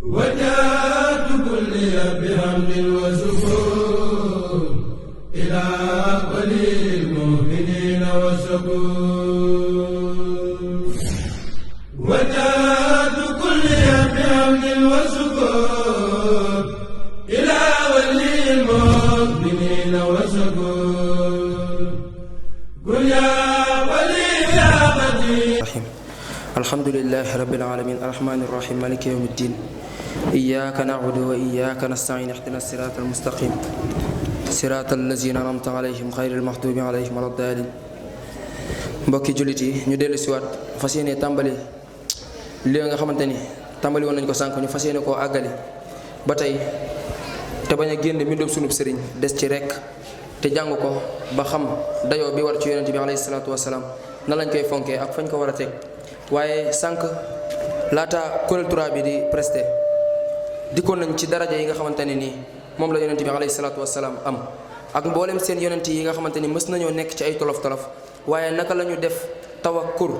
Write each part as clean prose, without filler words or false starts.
وجهت كلي بحمد وشكر إلى ولي المؤمنين والشكور وجهت كلي بحمد وشكر إلى ولي المؤمنين والشكور قل يا ولي يا قدير. الحمد لله رب العالمين الرحمن الرحيم مالك يوم الدين إياك نعبد وإياك نستعين اهدنا الصراط المستقيم صراط الذين أنعمت عليهم غير المغضوب عليهم ولا الضالين. mbokki jullit yi ñu dellu siwaat fas yéene tàmbali li nga xamante ni tàmbali woon nañ ko sànq ñu fas yéene koo àggali ba tey te bañ a génn mbindum sunub sëriñ des ci rekk te jàng ko ba xam dayoo bi war ci yonent bi alayhi salaatu wasalaam na lañ koy fonkee ak fañ ko war a teg. waaye sànq laata kuréel Tura bi di presté dikkoon nañ ci daraja yi nga xamante ne nii moom la yonent bi alayhi salaatu wasalaam am ak mboolem seen yonent yi nga xamante ni mës nañoo nekk ci ay tolof-tolof waaye naka la ñu def tawakkur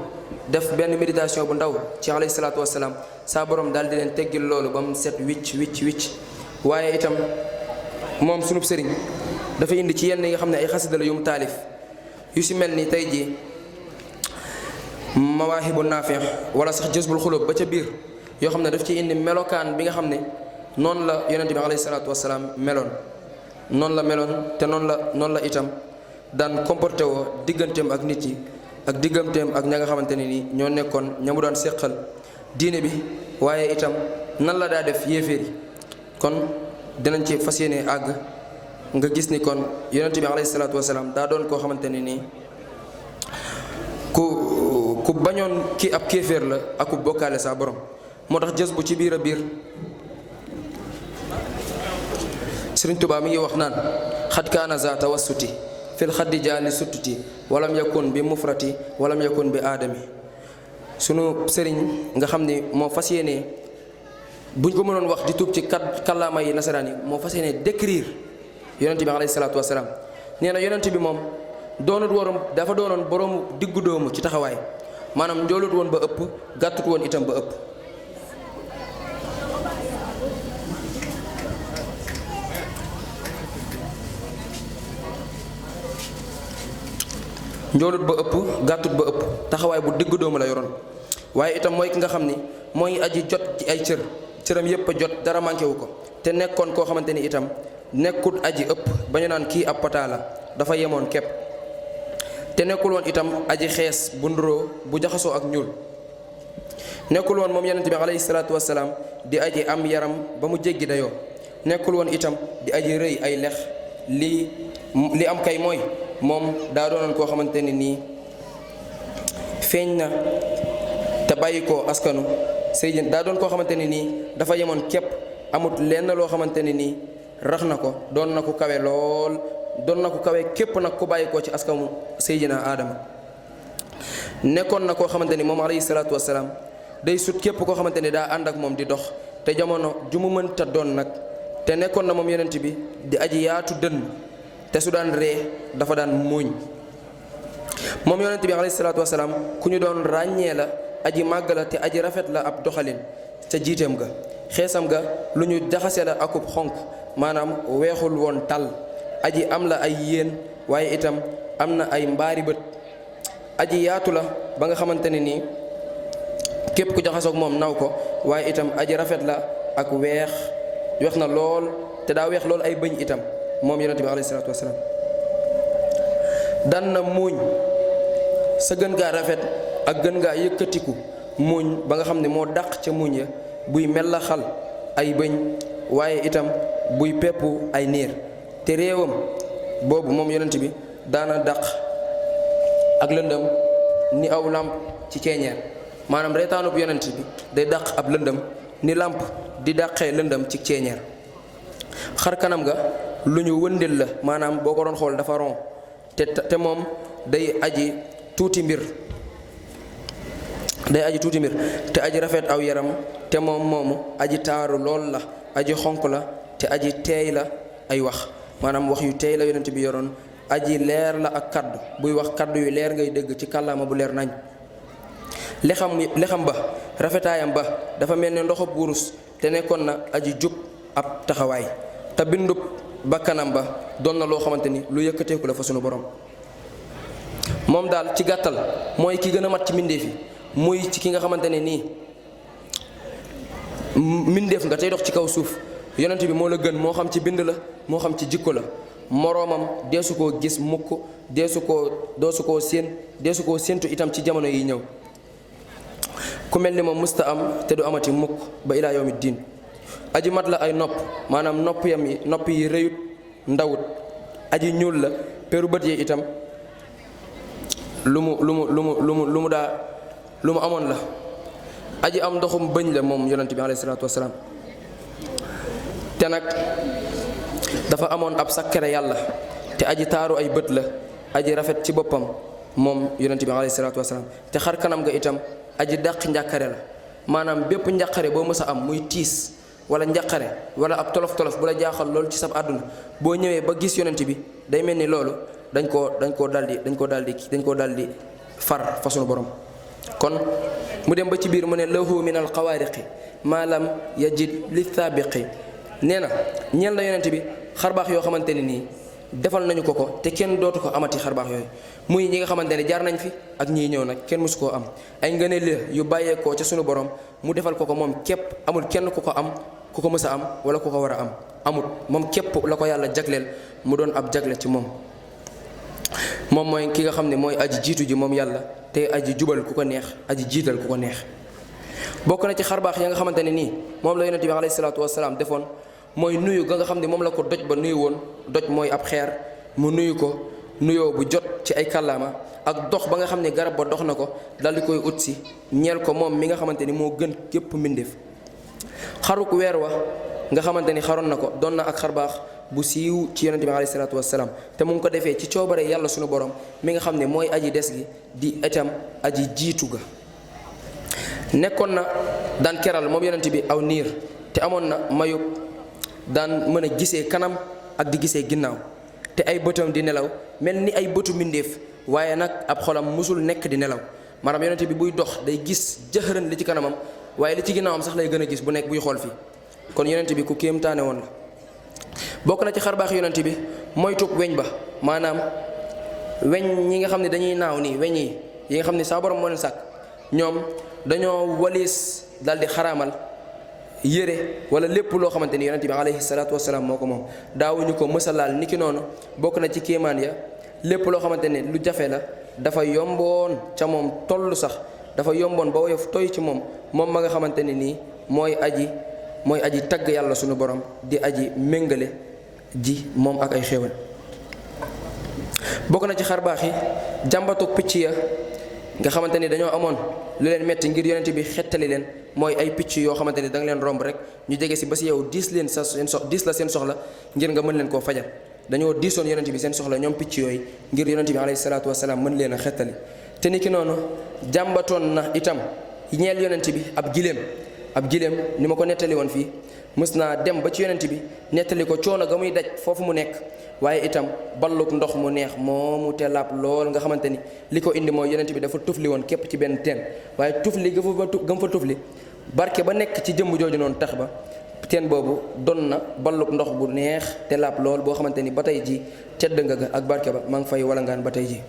def benn méditation bu ndaw ci alayhi salaatu wasalaam saa borom daal di leen teggil loolu ba mu set wicc waaye itam moom sunub sëriñ dafa indi ci yenn yi nga xam ne ay xasida la yu mu taalif yu si mel ni tey jii mawaahibu naafi wala sax jësbul xulóob ba ca biir yoo xam ne daf ci indi melokaan bi nga xam ne noonu la yonente bi alayhi salaatu wasalaam meloon noonu la meloon te noonu la itam daan comporté woo digganteem ak nit yi ak digganteem ak ña nga xamante ne nii ñoo nekkoon ña mu daan séqal diine bi waaye itam nan la daa def yéeféer yi kon dinañ ci fas yéene àgg nga gis ni kon yonente bi alayhi salaatu wasalaam daa doon koo xamante ne nii ku bañoon ki ab kéeféer la ak ku bokkaale saa borom moo tax jës bu ci biir a biir Sëriñ Tuubaa mi ngi wax naan xad kaana za tawassuti fil xaddi jaali suttuti walam yakun bi mufrati walam yakun bi aadami sunu sëriñ nga xam ni moo fas yéene buñ ko mënoon wax di tuub ci kàllaama yi nasaraan yi moo fas yéene décrire yonent bi alayhi salaatu wasalaam nee na yonent bi moom dafa doonoon boroomu diggu doomu ci taxawaay maanaam njoolut woon ba ëpp gàttut woon itam ba ëpp taxawaay bu diggu doomu la yoroon waaye itam mooy ki nga xam ni mooy aji jot ci ay cëram yépp a jot dara manqué wu ko te nekkoon koo xamante ni itam nekkut aji ëpp ba ñu naan kii ab pata la dafa yemoon képp te nekkul woon itam aji xees bu nduroo bu jaxasoo ak ñuul nekkul woon moom yonent bi alayhi salaatu wasalaam di aji am yaram ba mu jéggi dayoo nekkul woon itam di aji rëy ay lex li am kay mooy moom daa doonoon koo xamante ne nii feeñ na te bàyyi ko askanu Seydina daa doon koo xamante ne nii dafa yemoon képp amut lenn loo xamante ne nii rax na ko doon na ko kawe lool doon na ko kawe képp nag ku bàyyi koo ci askanu Seydina Adama nekkoon na koo xamante ni moom alayhi salaatu wasalaam day sut képp koo xamante ni daa ànd ak moom di dox te jamono ju mu mënta doon nag te nekkoon na moom yonent bi di aji yaatu dënn te su daan ree dafa daan muuñ moom yonent bi alayhi salaatu wasalaam ku ñu doon ràññee la aji màgg la te aji rafet la ab doxalin ca jiiteem ga xeesam ga lu ñu jaxase la akub xonq maanaam weexul woon tàll aji am la ay yéen waaye itam am na ay mbaari bët aji yaatu la ba nga xamante ne nii képp ku jaxasoog moom naw ko waaye itam aji rafet la ak weex na lool te daa weex lool ay bëñ itam moom yonent bi alayhi salaatu wasalaam dan na muuñ sa gën gaa rafet ak gën gaa yëkkatiku muuñ ba nga xam ne moo dàq ca muuñ ya buy mel la xal ay bëñ waaye itam buy peppu ay niir te réewam boobu moom yonent bi daana dàq ak lëndëm ni aw làmp ci ceeñeer maanaam reetaanub yonent bi day dàq ab lëndëm ni làmp di dàqee lëndëm ci ceeñeer xar kanam ga lu ñu wëndeel la maanaam boo ko doon xool dafa ron te moom day aji tuuti mbir te aji rafet aw yaram te moom moomu aji taaru lool la aji xonq la te aji teey la ay wax maanaam wax yu teey la yonent bi yoroon aji leer la ak kaddu buy wax kaddu yu leer ngay dégg ci kàllaama bu leer nañ lexam ba rafetaayam ba dafa mel ne ndoxab wurus te nekkoon na aji jub ab taxawaay te bindub bakkanam ba doon na loo xamante ni lu yëkkateeku la fa sunu borom. moom daal ci gàttal mooy ki gën a mat ci mbindeef yi muy ci ki nga xamante ne nii mbindeef nga tey dox ci kaw suuf yonent bi moo la gën, moo xam ci bind la moo xam ci jikko la. moroomam deesu koo gis mukk, doosu koo séentu itam ci jamono yi ñëw. ku mel ni moom musta am te du amati mukk ba ilaa yawmi diin. aji mat la ay nopp, maanaam nopp yi rëyut ndawut, aji ñuul la, peru bët yi itam lu mu amoon la. aji am ndoxum bëñ la moom yonent bi alayhi salaatu wasalaam. te nag dafa amoon ab sakkare yàlla, te aji taaru ay bët la, aji rafet ci boppam moom yonent bi alayhi salaatu wasalaam. te xar kanam nga itam aji dàq njàqare la, maanaam bépp njàqare boo mës a am muy tiis wala njàqare wala ab tolof-tolof bu la jaaxal loolu ci sab àdduna, boo ñëwee ba gis yonent bi day mel ni loolu dañ koo daldi far fa sunu borom. kon mu dem ba ci biir mu ne lahu min al xawaariqi maa lam yajid li thaabiqi. nee na ñeel na yonent bi xarbaax yoo xamante ne nii defal nañu ko te kenn dootu ko amati xarbaax yooyu, muy ñi nga xamante ne jaar nañ fi ak ñii ñëw nag kenn mësu koo am. ay ngëneel yu bàyyeekoo ca sunu borom mu defal ko moom képp, amul kenn ku ko am, ku ko mës a am wala ku ko war a am, amul. moom képp la ko yàlla jagleel mu doon ab jagle ci moom. moom mooy ki nga xam ne mooy aji jiitu ji moom yàlla, te aji jubal ku ko neex, aji jiital ku ko neex. bokk na ci xarbaax ya nga xamante ne nii moom la yonent bi alayhi salaatu wasalaam defoon mooy nuyu ga nga xam ne moom la ko doj ba nuyu woon. doj mooy ab xeer, mu nuyu ko nuyoo bu jot ci ay kàllaama, ak dox ba nga xam ne garab ba dox na ko dal di koy ut si ñeel ko moom mi nga xamante ni moo gën képp mbindeef. xaruk weer wa nga xamante ni xaroon na ko doon na ak xarbaax bu siiw ci yonent bi alayhi salaatu wasalaam, te mu ngi ko defee ci coobare yàlla sunu borom mi nga xam ne mooy aji des gi di itam aji jiitu ga. nekkoon na daan keral moom yonent bi aw niir, te amoon na mayub daan mën a gisee kanam ak di gisee ginnaaw, te ay bëtam di nelaw mel ni ay bëtu mbindeef, waaye nag ab xolam musul nekk di nelaw. maanaam yonent bi buy dox day gis jëxërën li ci kanamam, waaye li ci ginnaawam sax lay gën a gis bu nekk buy xool fii. kon yonent bi ku kéemtaane woon la. bokk na ci xarbaax yonent bi moytub weñ ba, maanaam weñ ñi nga xam ne dañuy naaw nii, weñ yi nga xam ne saa borom moo leen sàkk, ñoom dañoo waliis daal di xaraamal yére wala lépp loo xamante ni yonent bi alayhi salaatu wasalaam moo ko moom, daawuñu ko mësalaal. niki noonu bokk na ci kéemaan ya lépp loo xamante ne lu jafe la dafa yomboon ca moom, toll sax dafa yomboon ba woyof toy ci moom ma nga xamante ne nii mooy aji tagg yàlla sunu borom, di aji méngale ji moom ak ay xéewal. bokk na ci xarbaax yi jàmbatu picc ya nga xamante ni dañoo amoon lu leen metti ngir yonent bi xettali leen, mooy ay picc yoo xamante ni da nga leen romb rek ñu jege si ba si yow diis la seen soxla ngir nga mën leen koo fajal. dañoo diisoon yonent bi seen soxla ñoom picc yooyu ngir yonent bi alayhi salaatu wasalaam mën leen a xettali. te niki noonu jàmbatoon na itam ñeel yonent bi ab giléem ni ma ko nettali woon fii, mës naa dem ba ci yonent bi nettali ko coono ga muy daj foofu mu nekk, waaye itam balluk ndox mu neex moomu te laab lool nga xamante ni li ko indi mooy yonent bi dafa tufli woon képp ci benn teen, waaye tufli gëm fa tufli barke ba nekk ci jëmm jooju noonu tax ba teen boobu doon na balluk ndox bu neex te laab lool boo xamante ni ba tey ji tedd nga ga ak barke ba maa ngi fay walangaan ba tey ji.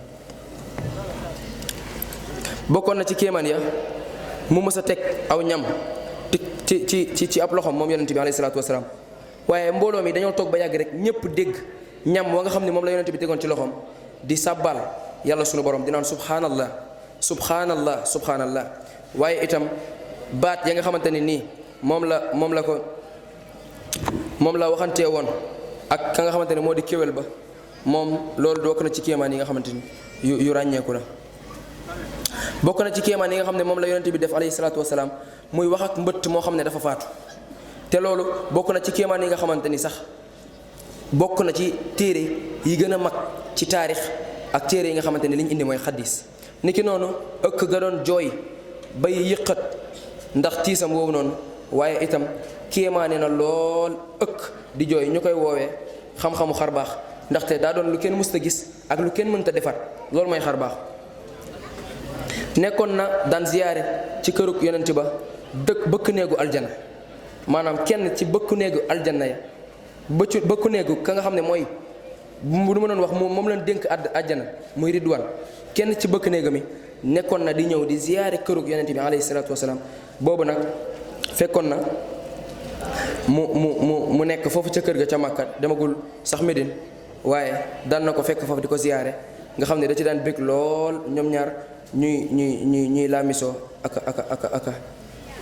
bokkoon na ci kéemaan ya mu mës a teg aw ñam ci ab loxoom moom yonent bi alayhi salaatu wasalaam, waaye mbooloo mi dañoo toog ba yàgg rek ñëpp dégg ñam wa nga xam ne moom la yonent bi tegoon ci loxoom di sàbbal yàlla sunu borom di naan subhanallah subhanallah subhanallah. waaye itam baat ya nga xamante ne nii moom la waxantee woon ak ka nga xamante ne moo di kéwél ba, moom loolu bokk na ci kéemaan yi nga xamante ni yu ràññeeku la. bokk na ci kéemaan yi nga xam ne moom la yonent bi def alayhi salaatu wasalaam muy wax ak mbëtt moo xam ne dafa faatu, te loolu bokk na ci kéemaan yi nga xamante ni sax bokk na ci téere yi gën a mag ci taarix ak téere yi nga xamante ni li ñu indi mooy xaddis. niki noonu ëkk ga doon jooy bay yëqat ndax tiisam woowu noonu, waaye itam kéemaane na lool ëkk di jooy ñu koy woowee xam-xamu xarbaax, ndaxte daa doon lu kenn mësta gis ak lu kenn mënta defar, loolu mooy xarbaax. nekkoon na daan ziyaare ci kërug yonent ba bëkk néegu aljana, maanaam kenn ci bëkku néegu aljanna ya bëkku néegu ka nga xam ne mooy lu ma doon wax moom lañ dénk àjjana muy ridwan kenn ci bëkk néega mi nekkoon na di ñëw di ziyaare kërug yonente bi alayhi salaatu wasalaam boobu nag fekkoon na mu nekk foofu ca kër ga ca Makka demagul sax Médine waaye daan na ko fekk foofu di ko ziyaare nga xam ne da ci daan bëgg lool ñoom ñaar ñuy laamisoo aka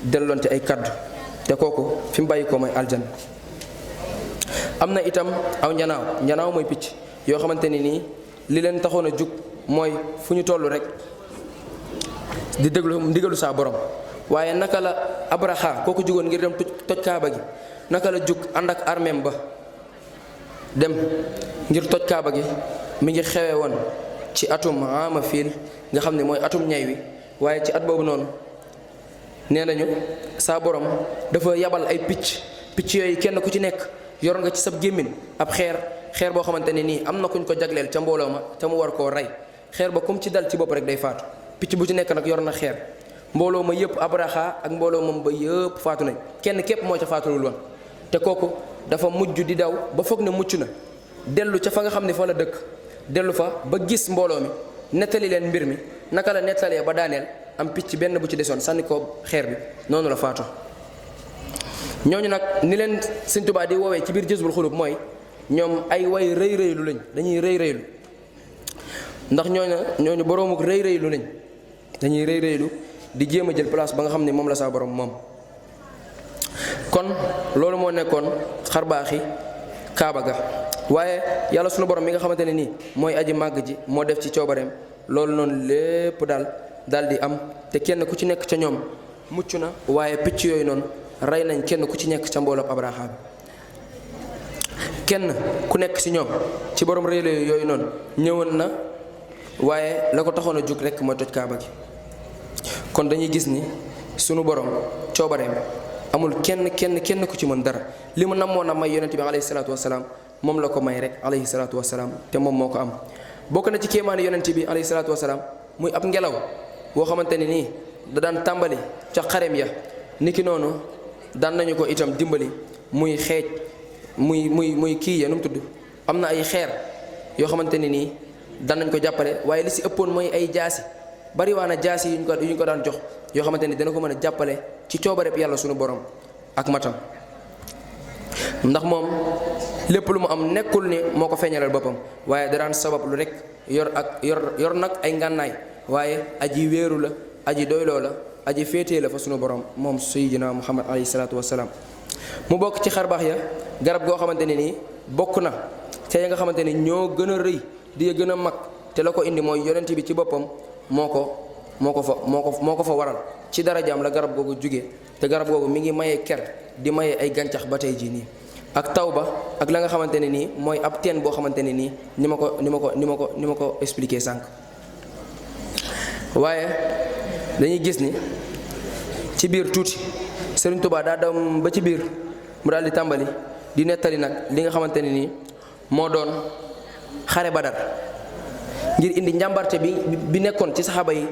delloonte ay kaddu te kooku fi mu bàyyi ko mooy aljanna. am na itam aw njanaaw mooy picc yoo xamante ni nii li leen taxoon a jug mooy fu ñu toll rek di déglu ndigalu saa borom waaye naka la Abraha kooku jugoon ngir dem toj kaaba gi naka la jug ànd ak armeem ba dem ngir toj kaaba gi mi ngi xewe woon ci atum ama fiil nga xam ne mooy atum ñay wi waaye ci at boobu noonu nee nañu saa borom dafa yabal ay picc yooyu kenn ku ci nekk yor nga ci sab gémmin ab xeer boo xamante ne nii am na kuñ ko jagleel ca mbooloo ma te mu war koo rey xeer ba comme ci dal ci bopp rek day faatu picc bu ci nekk nag yor na xeer mbooloo ma yëpp Abraha ak mbooloo moom ba yëpp faatu nañ kenn képp moo ca faatuwul woon te kooku dafa mujj di daw ba foog ne mucc na dellu ca fa nga xam ne fa la dëkk dellu fa ba gis mbooloo mi nettali leen mbir mi naka la nettalee ba daaneel am picc benn bu ci desoon sànni ko xeer bi noonu la faatu. ñooñu nag ni leen Sëñ Tuubaa di woowee ci biir Jazbul Xuluub mooy ñoom ay way rëy rëylu lañ dañuy rëy rëylu ndax ñooñu boroomu rëy rëylu lañ dañuy rëy rëylu di jéem a jël place ba nga xam ne moom la saa borom moom. kon loolu moo nekkoon xarbaaxi kaaba ga waaye yàlla sunu borom mi nga xamante ne nii mooy aji màgg ji moo def ci coobareem loolu noonu lépp daal di am te kenn ku ci nekk ca ñoom mucc na waaye picc yooyu noonu rey nañ kenn ku ci nekk ca mbooloo Abraha bi kenn ku nekk ci ñoom ci borom réew yooyu noonu ñëwoon na waaye la ko taxoon a jug rek mooy toj kaaba gi kon dañuy gis ni sunu borom coobareem amul kenn ku ci mën dara li mu namoon a may yonente bi alayhi salaatu wasalaam moom la ko may rek alayhi salaatu wasalaam te moom moo ko am bokk na ci kéemaani yonente bi alayhi salaatu wasalaam muy ab ngelaw boo xamante ni nii da daan tàmbali ca xarem ya niki noonu daan nañu ko itam dimbali muy xeej muy kii ya nu mu tudd am na ay xeer yoo xamante ni nii daan nañ ko jàppale waaye li si ëppoon mooy ay jaasi bari waa na jaasi yu ñu ko daan jox yoo xamante ni dana ko mën a jàppale ci coobareeb yàlla sunu borom ak matam ndax moom lépp lu mu am nekkul ni moo ko feeñalal boppam waaye daraan sabab lu rek yor nag ay ngànnaay waaye aji wéeru la aji doyloo la aji féetee la fa sunu borom moom sayyidina Muhammad alayhi salaatu wasalaam mu bokk ci xarbaax ya garab goo xamante ne nii bokk na te ya nga xamante ni ñoo gën a rëy di gën a mag te la ko indi mooy yonent bi ci boppam moo ko fa waral ci darajaam la garab googu jóge te garab googu mi ngi maye ker di maye ay gàncax ba tey jii nii ak taw ba ak la nga xamante ne nii mooy ab teen boo xamante ne nii ni ma ko expliqué sànq waaye dañuy gis ni ci biir tuuti Sëriñ Tuubaa daa dem ba ci biir mu daal di tàmbali di nettali nag li nga xamante ne nii moo doon xare Badar ngir indi njàmbarte bi nekkoon ci saxaaba yi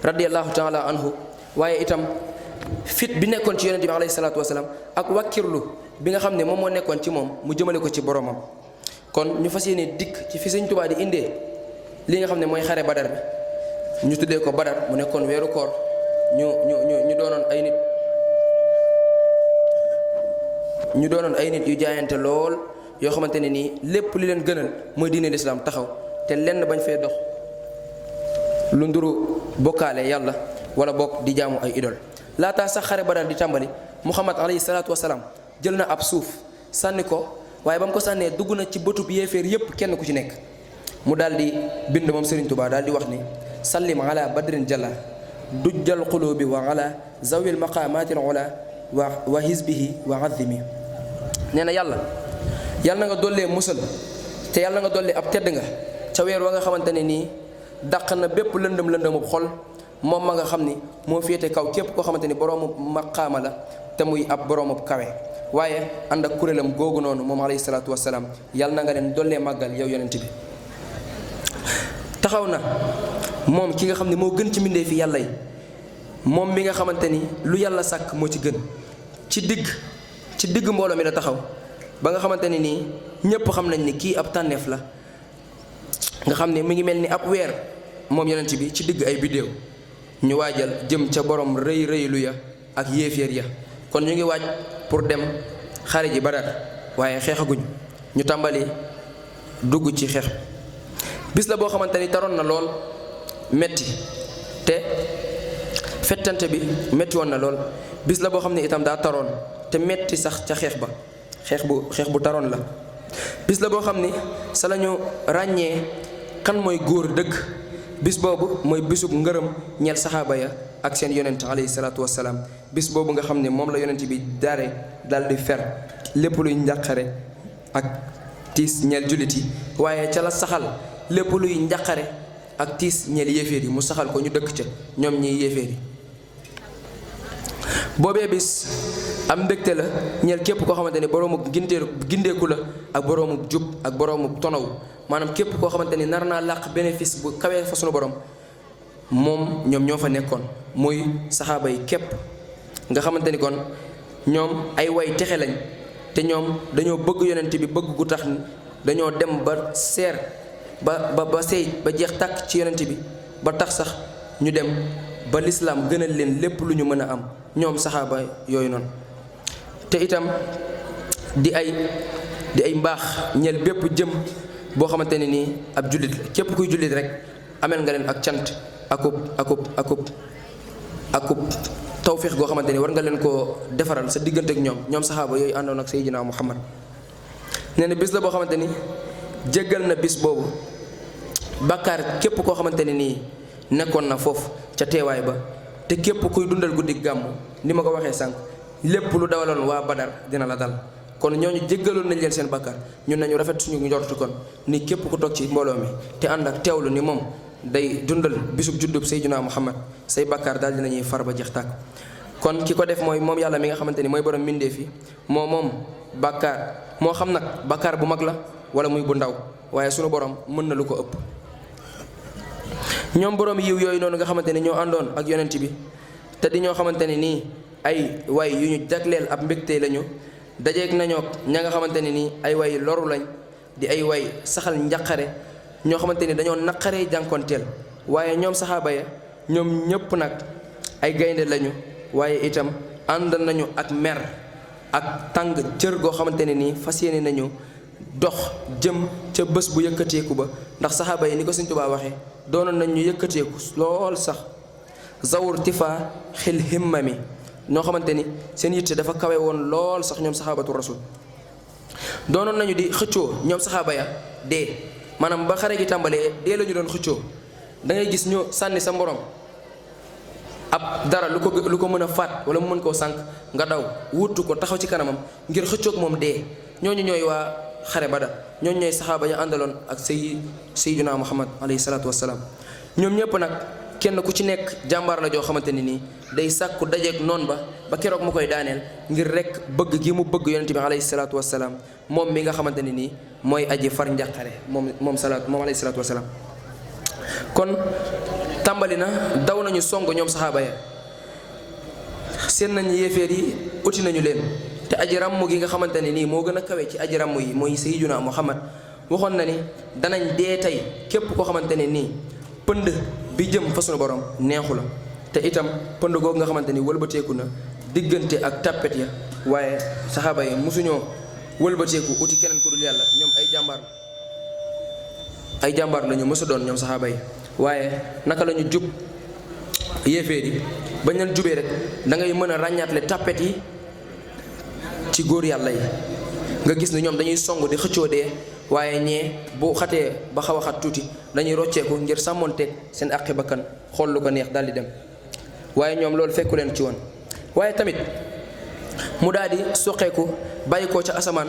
radiyallahu taala anhu waaye itam fit bi nekkoon ci yonente bi alayhi salaatu wasalaam ak wàkkirlu bi nga xam ne moom moo nekkoon ci moom mu jëmale ko ci boromam kon ñu fas yéene dikk ci fi Sëriñ Tuubaa di indee li nga xam ne mooy xare Badar bi ñu tuddee ko Badar mu nekkoon weeru koor ñu doonoon ay nit yu jaayante lool yoo xamante ne nii lépp li leen gënal mooy diine lislaam taxaw te lenn bañ fee dox lu nduru bokkaale yàlla wala bokk di jaamu ay idole laataa sax xare Badar di tàmbali Muhammad alayhi salaatu wasalaam jël na ab suuf sànni ko waaye ba mu ko sànnee dugg na ci bëtub yéeféer yépp kenn ku ci nekk mu daal di bind moom Serigne Touba daal di wax ni sallim ala badrin jalla dujjal qulubi wa ala zawil maqamatil ula wa hizbihi wa azimi nee na yàlla na nga dollee musal te yàlla nga dollee ab tedd nga ca weer wa nga xamante ne nii dàq na bépp lëndëmub xol moom ma nga xam ni moo féete kaw képp koo xamante ni boroomu maqaama la te muy ab boroomu kawe waaye ànd ak kuréelam googu noonu moom alayhi salaatu wasalaam yàlla na nga leen dollee màggal yow yonent bi taxaw na moom ki nga xam ne moo gën ci mbindee fi yàlla yi moom mi nga xamante ni lu yàlla sàkk moo ci gën ci digg mbooloo mi la taxaw ba nga xamante ne nii ñépp xam nañ ni kii ab tànneef la nga xam ne mu ngi mel ni ab weer moom yonent bi ci digg ay biddéew ñu waajal jëm ca borom rëy rëylu ya ak yéeféer ya kon ñu ngi waaj pour dem xare ji Badar waaye xeexaguñ ñu tàmbali dugg ci xeex bis la boo xamante ni taroon na lool metti te fettante bi metti woon na lool bis la boo xam ne itam daa taroon te metti sax ca xeex ba xeex bu taroon la bis la boo xam ni sa lañu ràññee kan mooy góor dëgg bis boobu mooy bisub ngërëm ñeel saxaaba ya ak seen yonent alayhi salaatu wassalaam bis boobu nga xam ne moom la yonent bi daal di fer lépp luy njàqare ak tiis ñeel jullit yi waaye ca la saxal lépp luy njàqare ak tiis ñeel yéeféer yi mu saxal ko ñu dëkk ca ñoom ñiy yéeféer yi boobee bis am mbégte la ñeel képp koo xamante ni boroomu gindeeku la ak boroomu jub ak boroomu tonaw maanaam képp koo xamante ni nar naa làq bénéfice bu kawee fa sunu borom moom ñoom ñoo fa nekkoon muy saxaaba yi képp nga xamante ni kon ñoom ay way texe lañ te ñoom dañoo bëgg yonent bi bëgg gu tax dañoo dem ba seer ba seey ba jeex tàkk ci yonent bi ba tax sax ñu dem ba lislaam gënal leen lépp lu ñu mën a am ñoom saxaaba yooyu noonu te itam di ay mbaax ñeel bépp jëm boo xamante ne nii ab jullit la képp kuy jullit rek amel nga leen ak cant akub tawfiix goo xamante ni war nga leen koo defaral sa diggante ak ñoom saxaaba yooyu àndoon ak Seydina Muhammad nee na bis la boo xamante ni jéggal na bis boobu bàkkaar képp koo xamante ne nii nekkoon na foofu ca teewaay ba te képp kuy dundal guddi gàmmu ni ma ko waxee sànq lépp lu dawaloon waa Badar dina la dal kon ñooñu jéggaloon nañ leen seen bàkkaar ñun nañu rafet suñu njortu kon ni képp ku toog ci mbooloo mi te ànd ak teewlu ni moom day dundal bisub juddub Seydina Muhammad say bàkkaar daal dinañuy far ba jeex tàkk kon ki ko def mooy moom yàlla mi nga xamante ni mooy borom mbindeef yi moom bàkkaar moo xam nag bàkkaar bu mag la wala muy bu ndaw waaye sunu borom mën na lu ko ëpp ñoom borom yiw yooyu noonu nga xamante ni ñoo àndoon ak yonent bi te di ñoo xamante ni nii ay way yu ñu jagleel ab mbégte lañu dajeeg nañoo ña nga xamante ne nii ay way loru lañ di ay way saxal njaqare ñoo xamante ni dañoo naqaree jànkoonteel waaye ñoom saxaaba ya ñoom ñëpp nag ay gaynde lañu waaye itam ànd nañu ak mer ak tàng jër goo xamante ne nii fas yéene nañu dox jëm ca bés bu yëkkateeku ba ndax saxaaba yi ni ko Sëñ Tuubaa waxee doonoon nañ ñu yëkkateeku lool sax zawur tifaa xil himmami ñoo xamante ni seen yitte dafa kawe woon lool sax ñoom saxaabatu rasul doonoon nañu di xëccoo ñoom saxaaba ya dee maanaam ba xare gi tàmbalee dee la ñu doon xëccoo da ngay gis ñu sànni sa morom ab dara lu ko mën a faat wala mu mën koo sànq nga daw wutu ko taxaw ci kanamam ngir xëccoog moom dee ñooñu ñooy waa xare Badar ñooñu ñooy saxaaba ya àndaloon ak Sayyiduna Muhammad alayhi salaatu wassalaam ñoom ñëpp nag kenn ku ci nekk jàmbaar la joo xamante ne nii day sàkku dajeeg noon ba keroog mu koy daaneel ngir rek bëgg gi mu bëgg yonent bi alayhi salaatu wassalaam moom mi nga xamante ne nii mooy aji far njàqare moom alayhi salaatu wassalaam kon tàmbali na daw nañu song ñoom saxaaba ya seen nañu yéeféer yi uti nañu leen te aji ràmm gi nga xamante ne nii moo gën a kawe ci aji ràmm yi mooy Sayyiduna Muhammad waxoon na ni danañ dee tey képp koo xamante ne nii pënd bi jëm fa sunu borom neexu la te itam pënd googu nga xamante ni wëlbateeku na diggante ak tàppet ya waaye saxaaba yi mosuñoo wëlbateeku uti keneen ku dul yàlla ñoom ay jàmbaar lañu mësa doon ñoom saxaaba yi waaye naka lañu jub yéeféer yi bañ leen jubee rek da ngay mën a ràññaatle tàppet yi ci góor yàlla yi nga gis ni ñoom dañuy song di xëccoo dee waaye ñee bu xatee ba xaw a xat tuuti dañuy rocceeku ngir sàmmonteeg seen àqi bakkan xool lu ko neex daal di dem waaye ñoom loolu fekku leen ci woon waaye tamit mu daal di soqeeku bàyyi ko ca asamaan